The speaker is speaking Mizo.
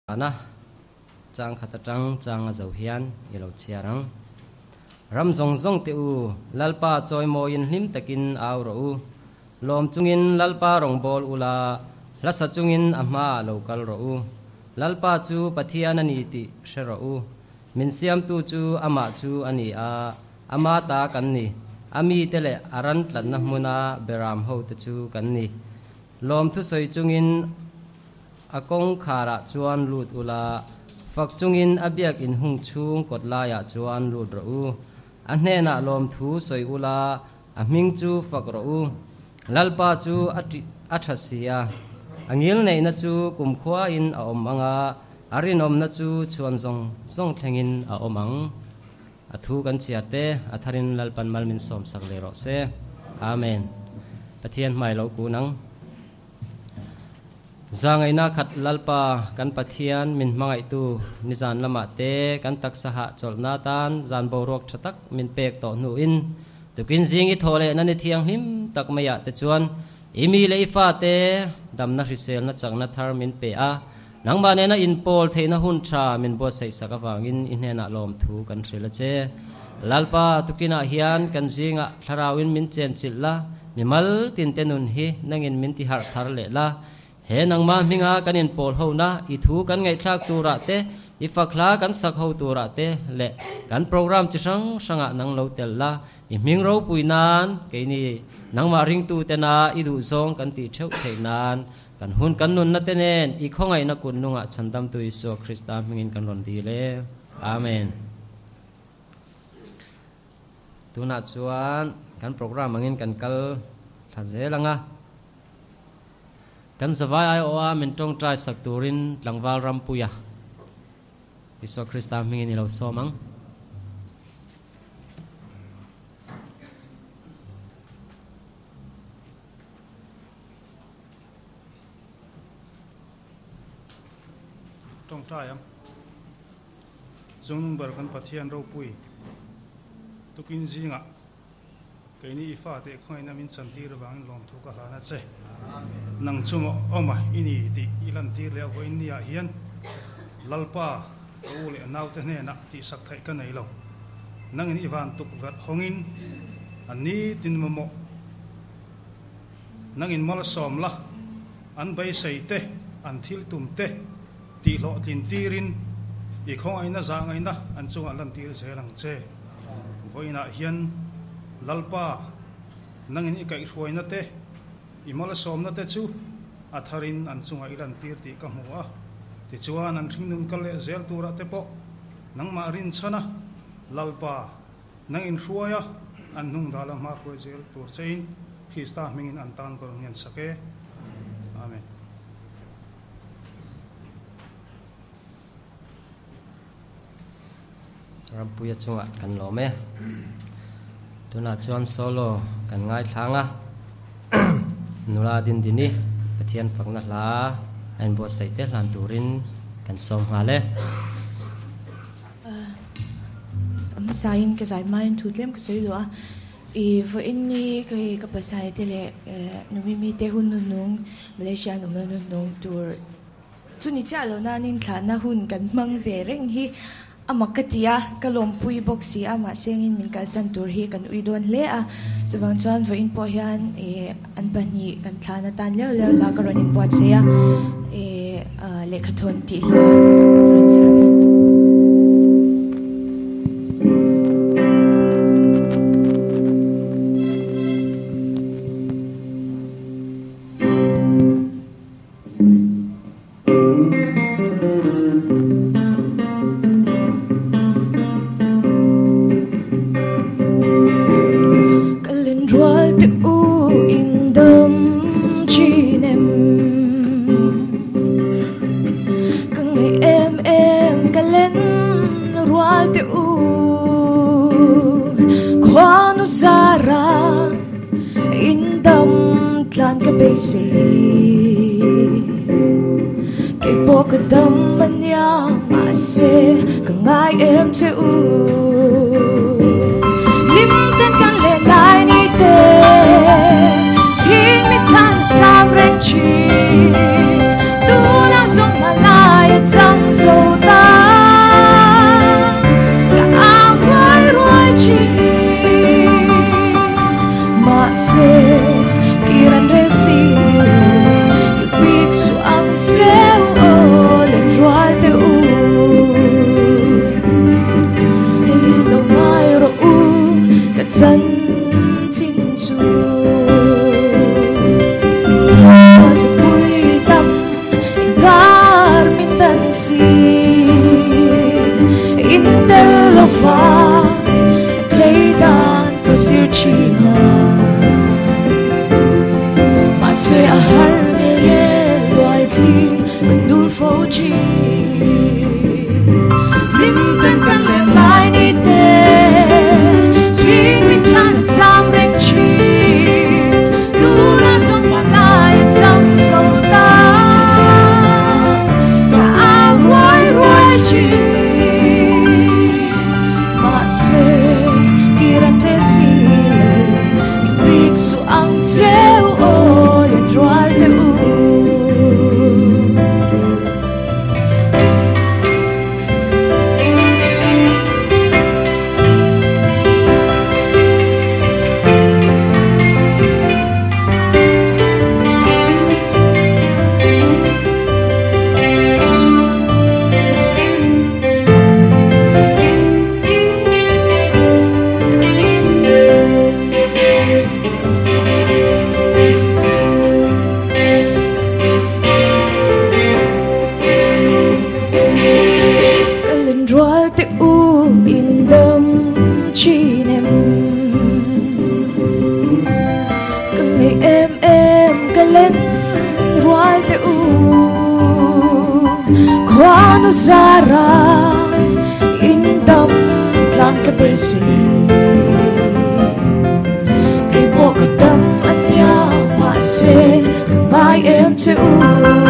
Ana, chang khat atang chang a zo hian i lo chhiar ang. Ram zawng zawng te u, Lalpa chawimawiin hlim takin au rawh u. Lawm chungin Lalpa rawngbâwl ula, hlasa chungin a hmaah lo kal rawh u. Lalpa chu Pathian a ni tih hre rawh u. Min siamtu chu amah chu a ni a, ama ta kan ni. A mite leh a ran tlatna hmuna beram hote chu kan ni. Lawm thusawi chungin A kawngkharah chuan lut ula, fak chungin a biak inhung chhung kawt laiah chuan lut rawh u. A hnenah lawmthu sawi ula, a hming chu fak rawh u. Lalpa chu a a tha si a, a ngilneihna chu kumkhuain a awm ang a, a rinawmna chu chhuan zawng zawng thlengin a awm ang. A thu kan chhiar te, a tharin Lalpan mal min sawmsak leh rawh se. Amen. Pathian hmai lo kun ang. Zangaihna khat Lalpa kan Pathian min hmangaihtu nizan lamah te kan taksa hah chawlhna atan zan boruak tha tak min pek tawh hnuin tukin zing i thawh lehna ni thianghlim tak maiah te chuan i mi leh i fate damna hriselna chakna thar min pe a, nangmah nena inpawl theihna hun tha min buatsaih sak avangin i hnenah lawmthu kan hrilh a che. Lalpa tukinah hian kan zingah thlarauin min chenchilh la, Mimal tinte nun hi nangin min ti harh thar leh la. He nangmah hminga kan inpawl hona, i thu kan ngaihthlak turah te, i fak hla kan sak ho turah te leh kan program chi hrang hrangah nang lo tel la, i hming ropui nan keini nangmah ringtu tena i duhzawng kan tih theuh theih nan kan hun kan nunna te nen i khawngaihna kut nungah chhandamtu Isua Krista hmingin kan rawn dil e. Amen. Tunah chuan kan program angin kan kal thla zel ang a. Kan zavai aiawha min tawngtai sak turin tlangval Rampuia, Isua Krista hmingin i lo sawm ang. Tawngtai ang. Zungnung ber kan Pathian ropui tukin zingah keini i fate khawngaihna min chantir avangin lawmthu ka hlan a che. Nang chu maw awm a i ni tih i lantir leh a vawiin niah hian Lalpa ka u leh naute hnenah tihsak theih ka nei lo. Nangin i van tukverh hawngin a nitin mamawh nangin malsawm la, an beisei te, an thil tum te, Tihhlawhtlin tirin i khawngaihna zahngaihna an chungah lantir zel ang che. Vawiinah hian Lalpa, nangin i kaihhruaina te, i malsawmna te chu a tharin an chungah i lantir tih ka hmu a. Tichuan an hringnun kal leh zel turah te pawh nangmah rinchhana Lalpa, nangin hruaia an hnung dala hma hruai zel tur chein Krista hmingin an tan ka rawn ngen sak e. Amen. Rampuia chungah kan lawm e. Tunah chuan solo kan ngaithlang a. Nula Dindini Pathian fakna hla a inbuatsaih te hlan turin kan sawm nghal e. A hmasain ka zai hmain thu tlem ka sawi duh a. I vawiin ni ka hei ka pasai te leh Numimi te hun hnuhnung Malaysia an awmna hnuhnung tur chu ni chiah lo nanin thlahna hun kan hmang ve reng hi a mak ka ti a, ka lawmpui bawk si a, mahse engin min kalsan tur hi kan ui dawn hle a, chuvang chuan vawiin pawh hian ih an pahnih kan thlahna tan leu leu hla ka rawn inbuatsaih a, ih lehkhathawn tih hla ka rawn siam e. Ka len rual te u in dam thin em Ka ngaih em em ka len rual te u Khuanu zara in dam tlan ka beisei Kei pawh ka dam a nia mahse ka ngai em che u Lim ten kan leh lai ni te Chhing mit tlan a cham reng thin Tunah zawng hmalai a chang si. In tel lova tlei dan ka zir thin a. Mahse a har ngei e luai thli ka nul fo thin. Hlim ten kan len lai ni te ching mit tlan a cham reng thin. Tuna zawng hma lai a chang zo ta ka au ruai ruai thin. Mahse kir an rel si lo min bik suh ang cheu aw len rual te u. Ka len rual te u in dam thin em? Ka ngei em em ka len rual te u Khuanu zara in dam tlang ka beisei Kei pawh ka dam a nia mahse ka ngai em che u.